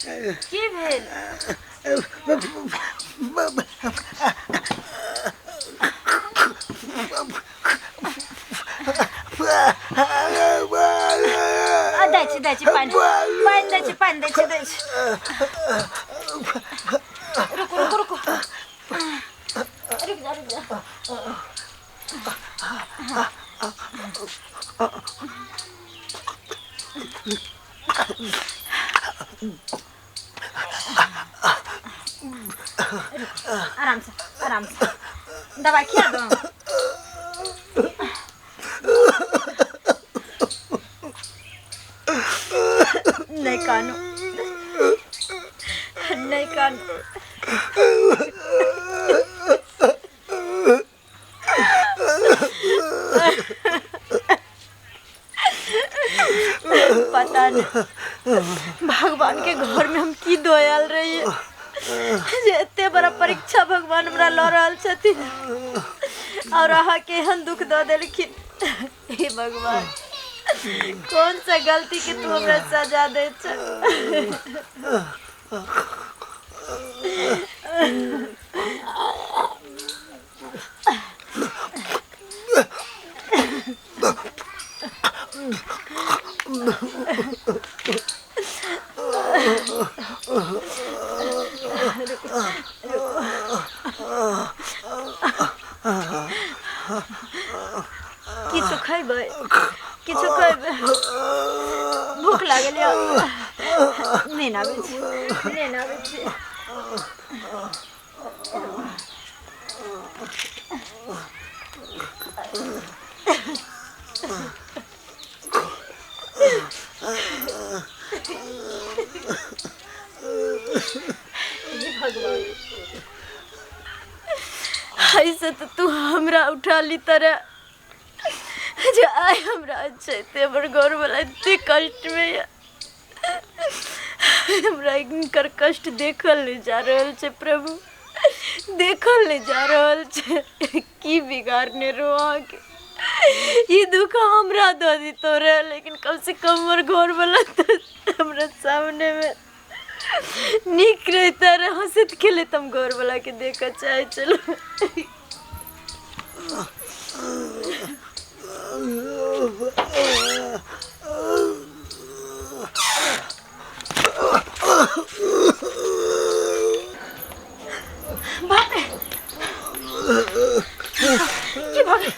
की भेल? आ, दै छी, दै छी पानि, पानि दै छी, पानि दै छी, दै छी। रुकू, रुकू, रुकू, रुक जा, रुक जा। आराम से, आराम से। दवाई खिया दो। नहीं कानू, नहीं कानू। पता नहीं भगवान के घर में हम की दोयल रहिए जे एते बड़ा परीक्षा भगवान हमरा लऽ रहल छथिन और अहाँ के एहन दुख दऽ देलखिन। हे भगवान, कौन सा गलती के तू हमरा सजा दे छ? किछु खैबै? किछु खैबै? भूख लागल यऽ? नींद आबै छै? नींद आबै छै? हे भगवान, ऐसे तऽ तू हमरा उठा ली तरह जे आइ हमरा अच्छा एते हमर घरवला एते कष्टमे यऽ, हमरा हिनकर कष्ट देखल नहि जा रहल छै प्रभु, देखल नहि जा रहल छै। की बिगाड़ने रहो अहाँके? ई दुख हमरा दऽ दितौ रहे, लेकिन कमसँ कम हमर घरवला तऽ हमरा सामनेमे नीक रहिता रहे, हँसैत खेलैत हम घरवलाके देखऽ चाहै छलहुँ। बाप रे, की भऽ गेल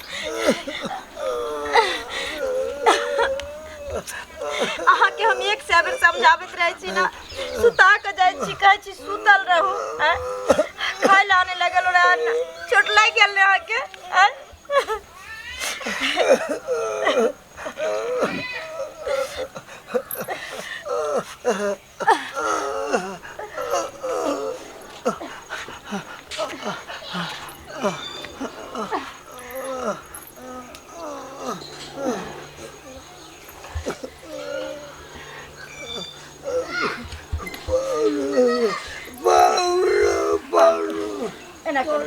अहाँके? हम एक सए बेर समझाबैत रहै छी ने, सुता कऽ जाइ छी, कहै छी सुतल रहू। आँय, खाय लए आने लगल रहै, चोट लागि गेल ने अहाँके? आँय, एना करू।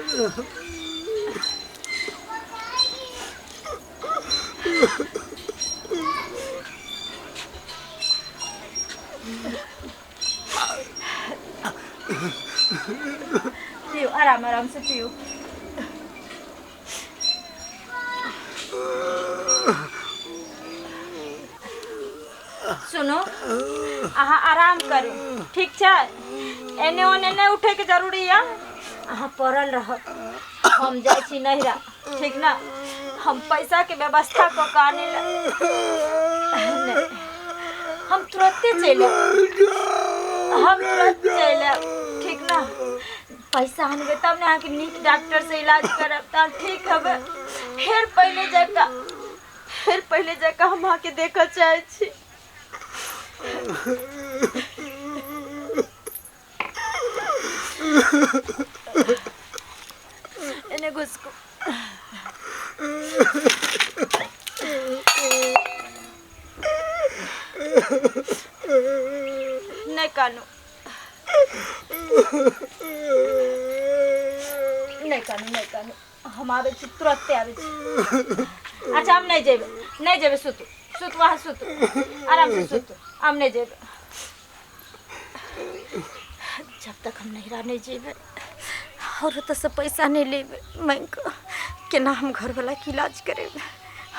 पिउ, आराम आराम से पिउ। सुनू, अहाँ आराम करू, ठीक छै? एने ओने नहि उठैके जरूरी यऽ। अहाँ पड़ल रहब, हम जाइ छी नैहरा, ठीक ने? हम पैसाके व्यवस्था कऽ कऽ आनै लए। नहि, हम तुरन्ते चलि आयब, हम तुरन्त चलि आयब, ठीक ने? पैसा आनबै तब ने अहाँके नीक डॉक्टरसँ इलाज करब, तब ठीक हेबै। फेर पहिले जकाँ, फेर पहिले जकाँ हम अहाँके देखऽ चाहै छी। एने घुसकू। नहि कानू, नहि कानू, नहि कानू। हम आबै छी, तुरन्ते आबै छी। अच्छा, हम नहि जेबै, नहि जेबै। सुतू, सुतू, अहाँ सुतू, आरामसँ सुतू, हम नहि जेबै। जब तक हम नैहरा नहि जेबै आओर ओतऽसँ पैसा नहि लेबै माँगि कऽ, केना हम घरवलाके इलाज करेबै?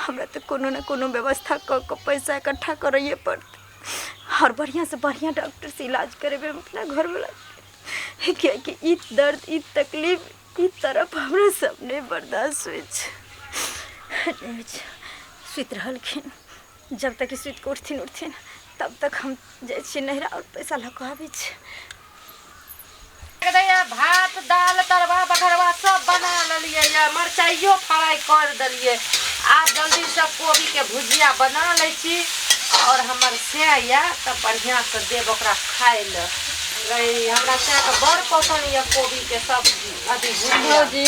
हमरा तऽ कोनो ने कोनो व्यवस्था कऽ कऽ पैसा इकट्ठा करैए पड़तै आओर बढ़िआँसँ बढ़िआँ डॉक्टरसँ इलाज करेबै हम अपना घरवलाके, किएकि ई दर्द, ई तकलीफ, ई तरफ हमरा सब नहि बर्दाश्त होइ छै, नहि होइ छै। सुति रहलखिन, जब तक ई सुति कऽ उठथिन उठथिन तब तक हम जाइ छियै नैहरा आओर पैसा लऽ कऽ आबै छी। भात दाल तरवा बघरवा सब बना लेलियै यऽ, मरचाइयो फ्राइ कर देलियै। आब जल्दीसँ कोबीके भुजिया बना लै छी आओर हमर सैं यऽ तऽ बढ़िआँसँ देब ओकरा खाइ लए। हमरा सैंके बड़ पसन्द यऽ कोबीके सब्जी, अथी भुजिया। भौजी।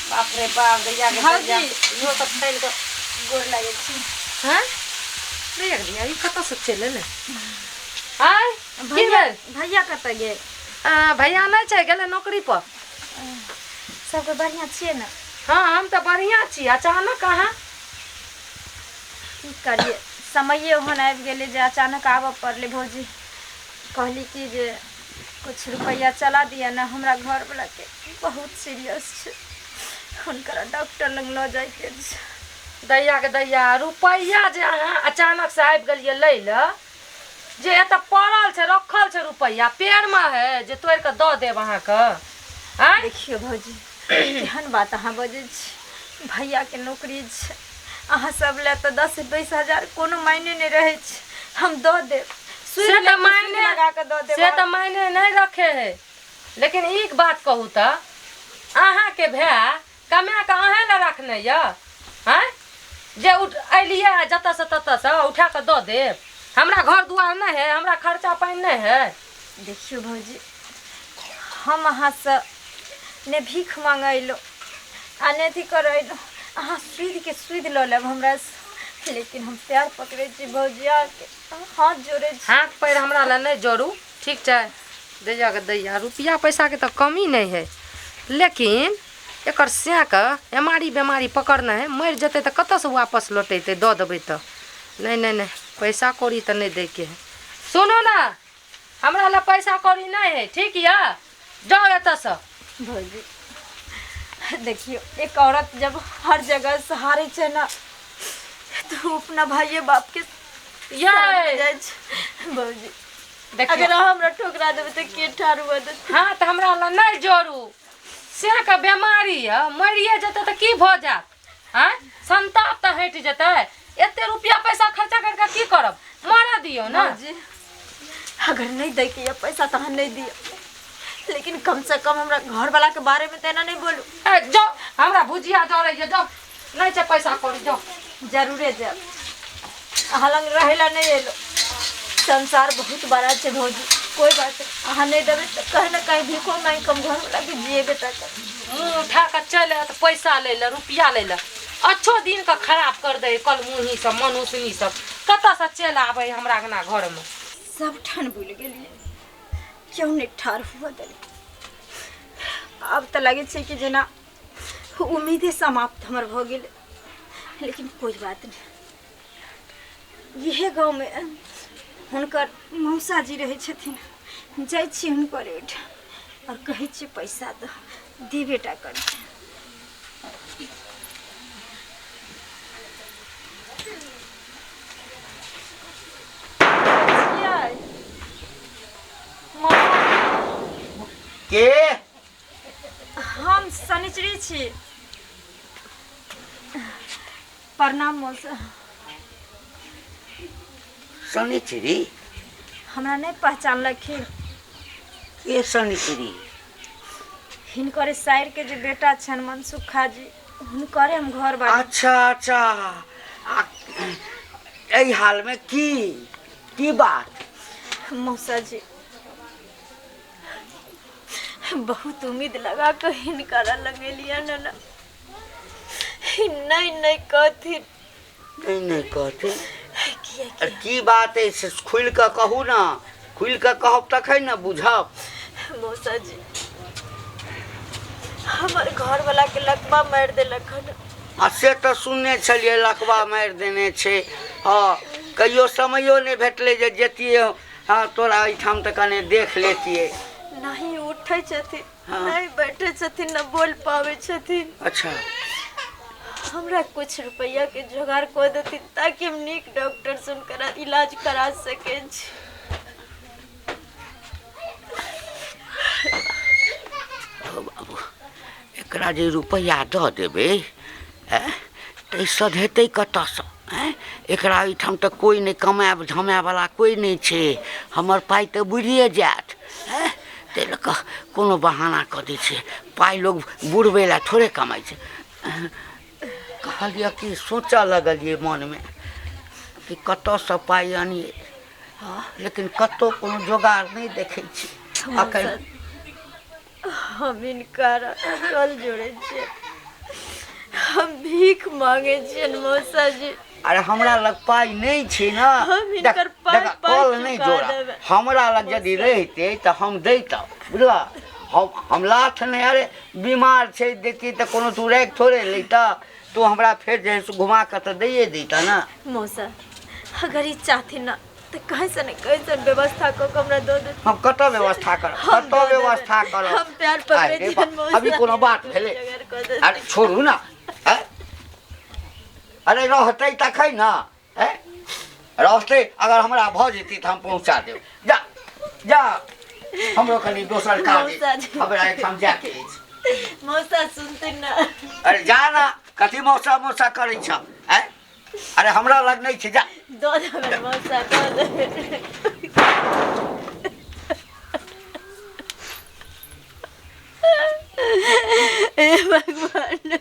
बाप रे बाप, दैया के दैया, भौजी। इहो सब खाइ कऽ। गोर लागै छी। हँ दैया के दैया, ई कतऽसँ चलि एलै? आँय, की भैया भेल? भैया कतऽ गेल? भैया नहि छै, गेलै नौकरी पर। सबके बढ़िआँ छियै ने? हँ, हम तऽ बढ़िआँ छी। अचानक अहाँ? की करियै, समये ओहन आबि गेलै जे अचानक आबऽ पड़लै। भौजी, कहली कि जे किछु रुपैआ चला दिअ ने, हमरा घरवलाके बहुत सीरियस छै, हुनकर डॉक्टर लग लऽ जाइके छै। दैया के दैया, रुपैआ जे अहाँ अचानक से आबि गेलियै लै लए, जे एतऽ पड़ल छै, रखल छै रुपैआ पेड़मे है जे तोड़ि कऽ दऽ देब अहाँके? आँय। देखियौ भौजी, केहन बात अहाँ बजै छी? भैयाके नौकरी छै, अहाँ सब लए तऽ 10-20 हजार कोनो मायने नहि रहै छै। हम दऽ देब, से सूद तऽ लेब तऽ सूद मायने लगा कऽ दऽ देब। से तऽ मायने नहि रखे है, लेकिन एक बात कहू तऽ अहाँके भाय कमा कऽ अहेँ लए रखने यऽ? आँय, जे उठ अयलियै आ जतऽसँ ततऽसँ उठा कऽ दऽ देब? हमरा घर दुआर नहि है? हमरा खर्चा पानि नहि है? देखियौ भौजी, हम अहाँसँ ने भीख मांगऽ अयलहुँ आ ने अथी करऽ अयलहुँ। अहाँ सूदिके सूदि लऽ लेब हमरासँ, लेकिन हम पैर पकड़ै छी भौजी, अहाँके हाथ जोड़ै छी। हाथ पैर हमरा लए नहि जोड़ू, ठीक छै? दैया के दैया, रुपैआ पैसाके तऽ कमी नहि है, लेकिन एकर सएके एमारी बेमारी पकड़ने है, मरि जेतै तऽ कतऽसँ वापस लौटेतै? दऽ देबै तऽ नहि नहि नहि, पैसा कौड़ी तऽ नहि दैके है। सुनू ने, हमरा लए पैसा कौड़ी नहि है, ठीक यऽ? जाउ एतऽसँ। भौजी, देखियौ, एक औरत जब हर जगह सहारे छै ने, तऽ ओ अपना भाइये बापके शरण मे ये जाइ छै। भौजी, देखियौ, अगर अहाँ हमरा ठोकरा देबै तऽ के ठाढ़ हुअ देतै? हँ, तऽ हमरा लए नहि जोड़ू। सेके बेमारी यऽ, मरिए जेतै तऽ की भऽ जायत? आँय, संताप तऽ हटि जेतै। एते रुपया पैसा खर्चा करके की करब? मरऽ दियौ ने। भौजी, अगर नहि दैके यऽ पैसा तऽ अहाँ नहि दिअ, लेकिन कमसँ कम हमरा घरवलाके बारेमे तऽ एना नहि बोलू। ए जाउ, हमरा भुजिया जरै यऽ, जाउ, नहि छै पैसा कौड़ी, जाउ। जरूरे जायब, अहाँ लग रहै लए नहि एलहुँ। संसार बहुत बड़ा छै भौजी। कोइ बात नहि, अहाँ नहि देबै तऽ कहीं ने कहीं भीखो मांगि कऽ हम घरवलाके जिएबे टा करब। मुँह उठा कऽ चलि आयत पैसा लै लए, रुपया लै लए। अच्छो दिन के खराब कर दे कलमुही सब, मनुष्यनी सब। कतऽसँ चलि आबै हमरा अंगना घरमे? सब ठान भूलि गेलियै, केओ नहि ठाढ़ हुअ देलकै। आब तऽ लागै छै कि जेना उम्मीदे समाप्त हमर भऽ गेलै, लेकिन कोइ बात नहि। इहे गाँवमे हुनकर मौसाजी रहै छथिन, जाइ छी हुनकर ओहिठाम आओर कहै छियै पैसा दऽ, देबे टा करतै। छियै मौसा? के? हम शनिचरी छी। प्रणाम मौसा। शनिचरी? हमरा नहि पहचानलखिन? के शनिचरी? हिनकर साइरके जे बेटा छनि मनसुखा जी, हुनकरे हम घर बारी। अच्छा अच्छा, आ एहि हालमे की की बात? मौसा जी, बहुत उम्मीद लगा कऽ हिनकरा लगेलियनि ने, नहि नहि कहथिन। नहि नहि कहथिन? किएकि की बात अछि से खुलि कऽ कहू ने, खुलि कऽ कहब तखन ने बुझब। मौसा जी, हमर घरवला के लकवा मारि देलक हन। आ से तऽ सुनने छलियै, लकवा मारि देने छै। हँ, कहियो समयो नहि भेटलै जे जैतियै। हँ, तोरा एहिठाम तऽ कने देख लेतियै। नहीं उठै छथिन, हाँ। नहीं बैठे छथिन, न बोल पाबै छथिन। अच्छा। हमरा कुछ रुपया के जोगाड़ कऽ देथिन ताकि हम नीक डॉक्टर से हुनकर इलाज करा सकै छी। ओ बाबू, एकरा जे रुपैआ दऽ देबै आँय तऽ ई सधेतै कतऽसँ? आँय, एकरा एहिठाम तऽ कोइ नहि कमाय धमायवला कोइ नहि छै, हमर पाइ तऽ बुड़िए जायत। आँय, ताहि लऽ कऽ कोनो बहाना कऽ दै छै। पाइ लोक बुड़बै लए थोड़े कमाइ छै। कहलियै कि सोचऽ लगलियै मनमे कि कतऽसँ पाइ आनियै। हँ, लेकिन कतहु कोनो जोगाड़ नहि देखै छी एखन। हम हिनकर कल जोड़ै छियै, हम भीख मांगे छियनि मौसा जी। अरे हमरा लग पाइ नहि छै ने। हम हिनकर पाइ देख, पाइ कल नहि चुका जोड़ा। देबै। हमरा लग यदि रहितै तऽ हम दैतहुँ, बुझलह? हम लाथ नहि। अरे बीमार छै, दैतियै तऽ कोनो तू राखि थोड़े लैतह। तू हमरा फेर जे है से घुमा कऽ तऽ दैए दैतह ने। मौसा, अगर ई चाहथिन ना तऽ कहीं से ने कहीं से व्यवस्था कऽ के हमरा दऽ देथिन। हम कतऽ व्यवस्था करब? हम कतऽ दऽ देबै। व्यवस्था करब? हम प्यार पकड़ै अरे छियनि बा, मौसा। अभी कोनो बात भेलै? जोगाड़ कऽ देथिन। अरे छोड़ू ने। आँय? अरे रहतै तखन ने। आँय? रहतै अगर हमरा भऽ जेतै तऽ हम पहुँचा देब। जा जा, हमरो कनि दोसर काज मौसा अछि, जी। हमरा एहिठाम जायके अछि। मौसा सुनथिन ना। अरे जा ना, कथी मौसा मौसा करै छ? आँय, अरे हमरा लग नहि छै, जा। दऽ देबै मौसा, दऽ देबै। हे भगवान,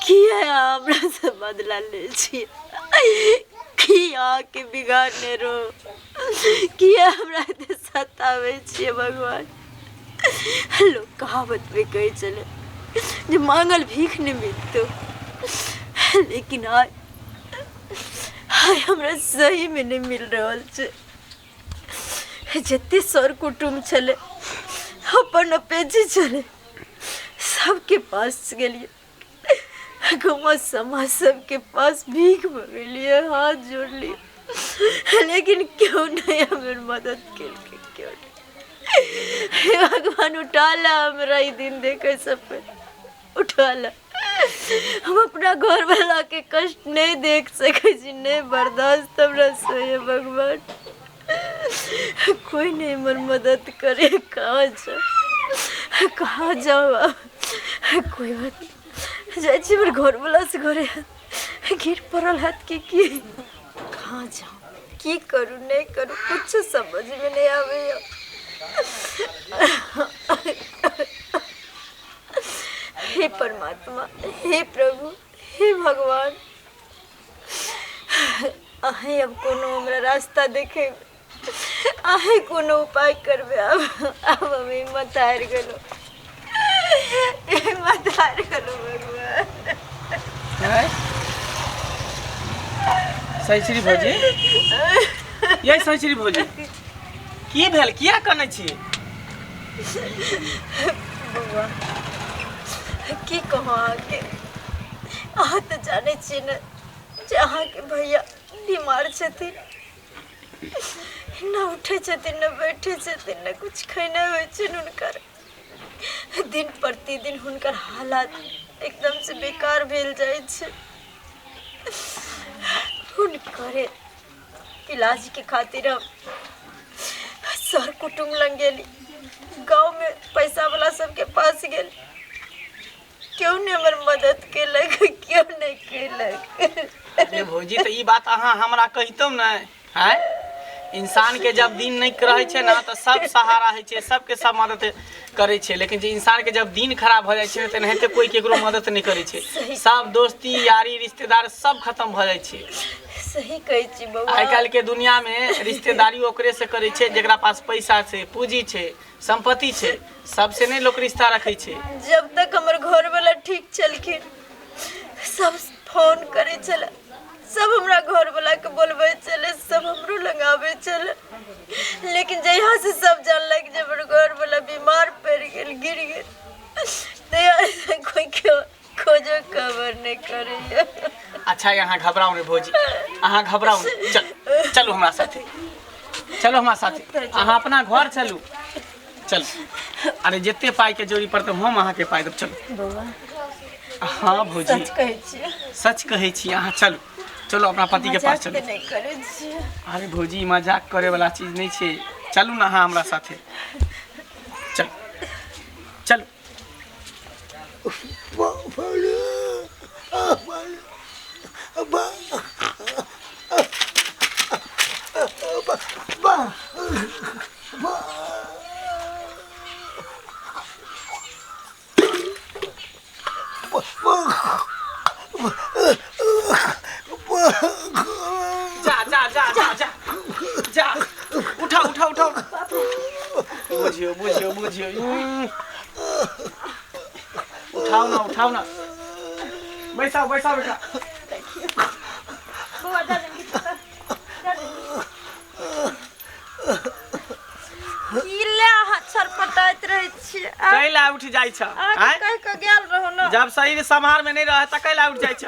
किया हमरा से बदला ले छियै? की अहाँके बिगाड़ने रहो? किया हमरा एते सताबै छियै भगवान? लोक कहावत में कहै छलै जे मांगल भीख नहि मिलतौ, लेकिन आइ आइ हमरा सहीमे नहि मिल रहल छै। जते सर कुटुम्ब छलै, अपन अपेक्षी छलै, सबके पास गेलियै, गाँव समाज सबके पास भीख मंगेलियै, हाथ जोड़लियै, लेकिन केओ नहि हमर मदद केलकै, केओ नहि। हे भगवान, उठा ला हमरा ई दिन देखै से पहिले उठा ला। हम अपना घर वाला के कष्ट नहीं देख सकै छी, नहीं बर्दाश्त हमरा से हे भगवान। कोई नहीं हमर मदद करे। कहाँ जाओ, कहाँ जाओ अब? कोई बात नहीं, जाइ छी हमर घर वाला से घरे। गिर पड़ल हत कि की? कहाँ जाओ, की करू, नहीं करू, कुछ समझ में नहीं आबैया। हे परमात्मा, हे प्रभु, हे भगवान, अहें अब कोनो हमरा रास्ता देखे, अहें कोनो उपाय करबै। अब हम हिम्मत हारि गेलहुँ, हिम्मत हारि गेलहुँ भगवान। सैश्री भौजी, ये सैश्री भौजी, की भेल? किया कनै छी? बौआ, की कहूँ अहाँके, अहाँ तऽ जानै छियै ने जे अहाँके भैया बीमार छथिन, न उठै छथिन, न बैठै छथिन, न कुछ खेनाइ होइ छनि हुनकर। दिन प्रतिदिन हुनकर हालात एकदम से बेकार भेल जाइ छै। हुनकरे इलाज के खातिर हम सर कुटुम्ब लग गेली, गाँव में पैसा वाला सबके पास गेली, केओ नहि हमर मदद केलक, केओ नहि केलक। अरे भौजी, तऽ ई बात अहाँ हमरा कहितहुँ ने। आँय, इंसानके जब दिन नीक रहै छै ने तऽ सब सहारा होइ छै, सबके सब मदद करै छै, लेकिन जे इंसानके जब दिन खराब भऽ जाइ छै ने, तेनाहिते कोइ केकरो मदद नहि करै छै। सब दोस्ती यारी रिश्तेदार सब खतम भऽ जाइ छै। सही कहै छी बौआ। आइ काल्हि के दुनिया में रिश्तेदारी ओकरे से करै छै जेकरा पास पैसा छै, पूंजी छै, संपत्ति छै। सबसे नहि लोक रिश्ता रखै छै। जब तक हमर घर वाला ठीक छलखिन, सब फोन करै छलै, सब हमरा घर वाला के बोलबै छलै, सब हमरो लग आबै छलै, लेकिन जहिया से सब जानलक जे हमर घर वाला बीमार पड़ि गेल, गिर गेल, तहिया से कोई के खोजो खबर नहि करैया। अच्छा, यहाँ घबराउ नहि भौजी, अहाँ घबराउ नहि। चल, चलू हमरा साथे। चलू हमरा साथे, अहाँ अपना घर चलू। चलू, अरे जते पाई के जरूरी पड़तै हम अहाँके पाई देब। चलू। बौआ। हाँ भौजी। सच कहै छियै? सच कहै छी। अहाँ चलू, चलू अपना पति के पास मजाक चलू। तऽ नहि करै छियै? अरे भौजी, मजाक करे वाला चीज नहीं छै। चलू ना अहाँ हमरा साथे, चलू चलू। जा जा जा जा जा जा, उठाओ उठाओ उठाओ। बुझियो बुझियो बुझियो। उठाओ ना, उठाओ ना। बैसाओ बैसाओ बेटा। बौआ, जा जल्दी, जा जल्दी। की ले अहाँ छरपटाइत रहै छियै आ? कैला उठ जाइ छ? अहाँके आँय? कहि कऽ गेल रहू ने। जब शरीर सम्हार में नहीं रहे त कैला उठ जाइ छ?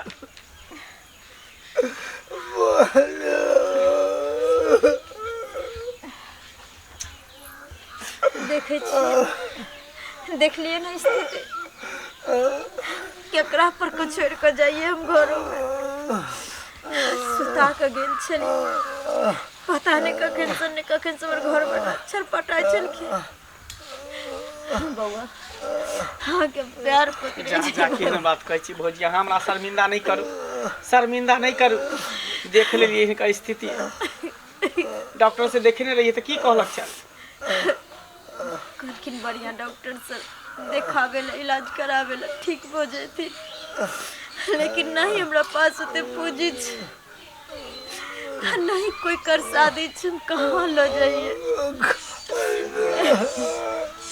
देखै छियै, देखलियै ने स्थिति? केकरा पर के छोड़ि कऽ जाइए हम? घरोमे सुता कऽ गेल छलियै, पता नहि कखन से नहि कखन से हमर घरमे छरपटाइ छलखिन। बौआ, अहाँके पैर पकड़ै जा छी। जा, केहन बात कहै छी भौजी? अहाँ हमरा शर्मिंदा नहीं करू, शर्मिंदा नहीं करू। देख लेलियै हिनकर स्थिति। डॉक्टर से देखेने रहियै तऽ की कहलक छल? कहलखिन बढ़िआँ डॉक्टर से देखाबै लए, इलाज कराबै लए, ठीक भऽ जेथिन। लेकिन नहीं हमरा पास ओते पूँजी छै आ नहीं कोई कर शादी छै। हम कहाँ लऽ जाइए?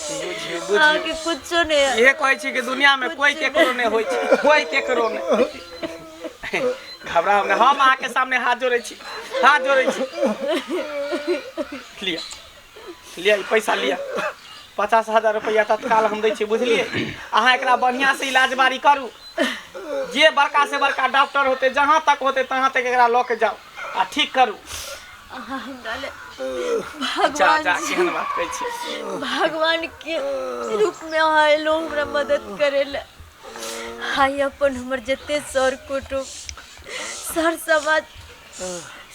बुझियौ बुझियौ। अहाँके कुछो नहि है। इहे कहै छी कि दुनिया में कोई केकरो नहीं होइ छै, कोई केकरो नहीं। घबराउ नहि, हम अहाँके सामने हाथ जोड़ै छी, हाथ जोड़ै छी। लिअ लिअ, ई पैसा लिअ। 50,000 रुपैआ तत्काल हम दै छी, बुझलियै? अहाँ एकरा बढ़िआँ से इलाज बारी करू। जे बड़का से बड़का डॉक्टर होते, जहाँ तक होते तहाँ तक एकरा लऽ के जाउ आ ठीक करू। अहाँ हमरा ले जा भगवान जा छी। केहन बात कहै छी? भगवान के रूप में अहाँ एलहुँ हमरा मदद करे लए। हाय, अपन हमर जते सर कुटुम्ब, सर समाज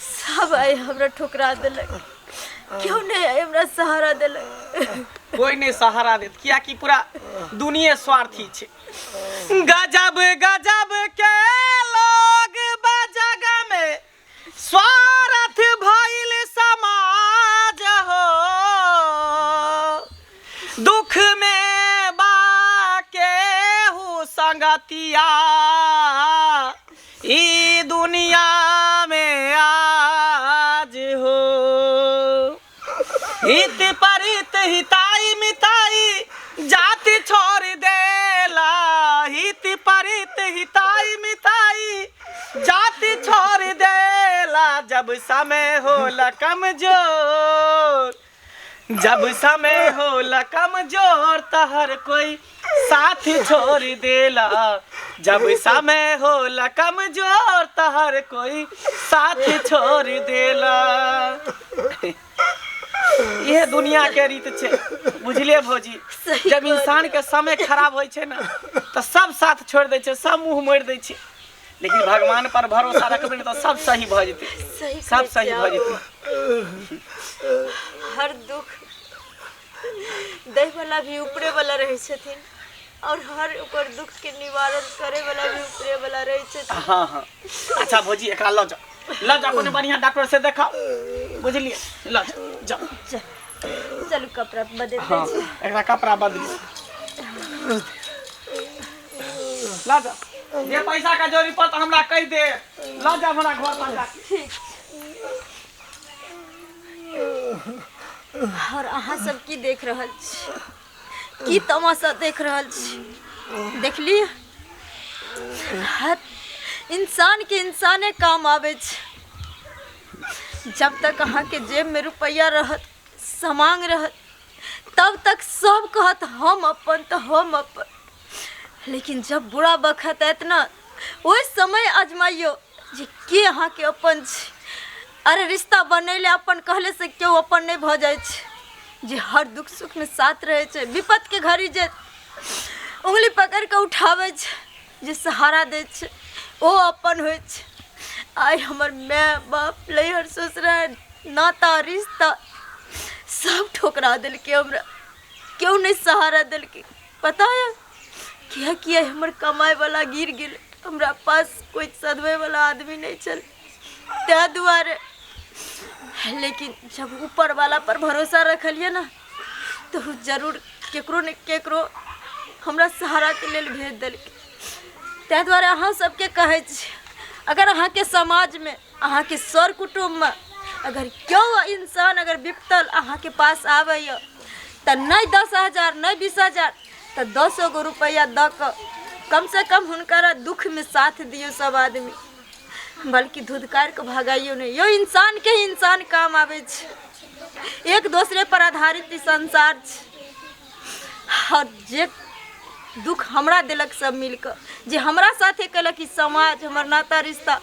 सब आइ हमरा ठुकरा देलक। केओ नहि आइ हमरा सहारा देलक। कोई नहीं सहारा देत, कियाकि पूरा दुनिया स्वार्थी छै। गजब गजब के लोग बा जग में, स्वार्थ भइल समाज हो। दुख में बा केहू संगतिया ई दुनिया में आज हो। हित परित हिताई मिताई जाति छोड़ देला। हित परित हिताई मिताई जाति छोड़ देला। जब समय होला कमजोर, जब समय होला कमजोर, त हर कोई साथ छोड़ देला। जब समय होला कमजोर, त हर कोई साथ छोड़ देला। इहे दुनिया के रीत छै, बुझलियै भौजी? सही। जब इंसान के समय खराब होइ छै ने, तऽ सब साथ छोड़ि दै छै, सब मुँह मोड़ि दै छै। लेकिन भगवान पर भरोसा रखबै ने तऽ सब सही भऽ जेतै। सही सब कहै सही छियै भऽ जेतै। हर दुख दै वाला भी ऊपरे वाला रहै छथिन और हर ओकर दुख के निवारण करे वाला भी ऊपरे वाला रहै छथिन। हाँ हाँ, अच्छा भौजी, एकरा लऽ जाओ, लऽ जाओ, कोनो बढ़िआँ डॉक्टर से देखाओ, बुझलियै? लऽ जाओ, जाओ। चलू, कपड़ा बदल दै हाँ छी। एकरा कपड़ा बदलू, लऽ जाओ। जे पैसा का जरूरी पड़त हमरा कहि दे। लऽ जाओ हमरा घर पर जाके। ठीक। और अहाँ सब की देख रहल छी? की तमाशा देख रहल छी? देखलियै, हर इंसान के इंसाने काम आबै छै। जब तक अहाँके जेबमे रुपैआ रहत, समांग रहत, तब तक सब कहत हम अपन तऽ हम अपन। लेकिन जब बुरा बखत आयत ने, ओहि समय आजमाइयो जे के अहाँके अपन छै। अरे रिश्ता बनैले अपन कहले से केओ अपन नहि भऽ जाइ छै। जे हर दुख सुखमे साथ रहै छै, विपदके घड़ी जे उंगली पकड़ि कऽ उठाबै छै, जे सहारा दै छै, ओ अपन होइ छै। आइ हमर माय बाप लैहर ससुरा नाता रिश्ता सब ठोकरा देलकै हमरा, केओ नहि सहारा देलकै। पता यऽ किएकि आइ हमर कमाइवला गिर गेल, हमरा पास कोइ सधबैवला आदमी नहि छल, ताहि दुआरे। लेकिन जब ऊपरवाला पर भरोसा रखलियै ने तऽ ओ जरूर केकरो ने केकरो हमरा सहाराके लेल भेज देलकै। ताहि दुआरे अहाँ सबके कहै छी, अगर अहाँके समाजमे अहाँके सर कुटुम्बमे अगर केओ इंसान अगर विपतल अहाँके पास आबैए तऽ नहि 10,000 नहि 20,000 तऽ 10 गो रुपैआ दऽ कऽ कमसँ कम हुनकर दुःखमे साथ दियौ सब आदमी, बल्कि धुधकारि कऽ भगाइयौ नहि। यौ इंसानके ही इंसान काम आबै छै, एक दोसरे पर आधारित ई संसार छै। आओर जे दुःख हमरा देलक सब मिल कऽ, जे हमरा साथे केलक ई समाज हमर नाता रिश्ता,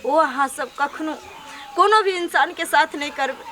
ओ अहाँ सब कखनो कोनो भी इंसानके साथ नहि करबै।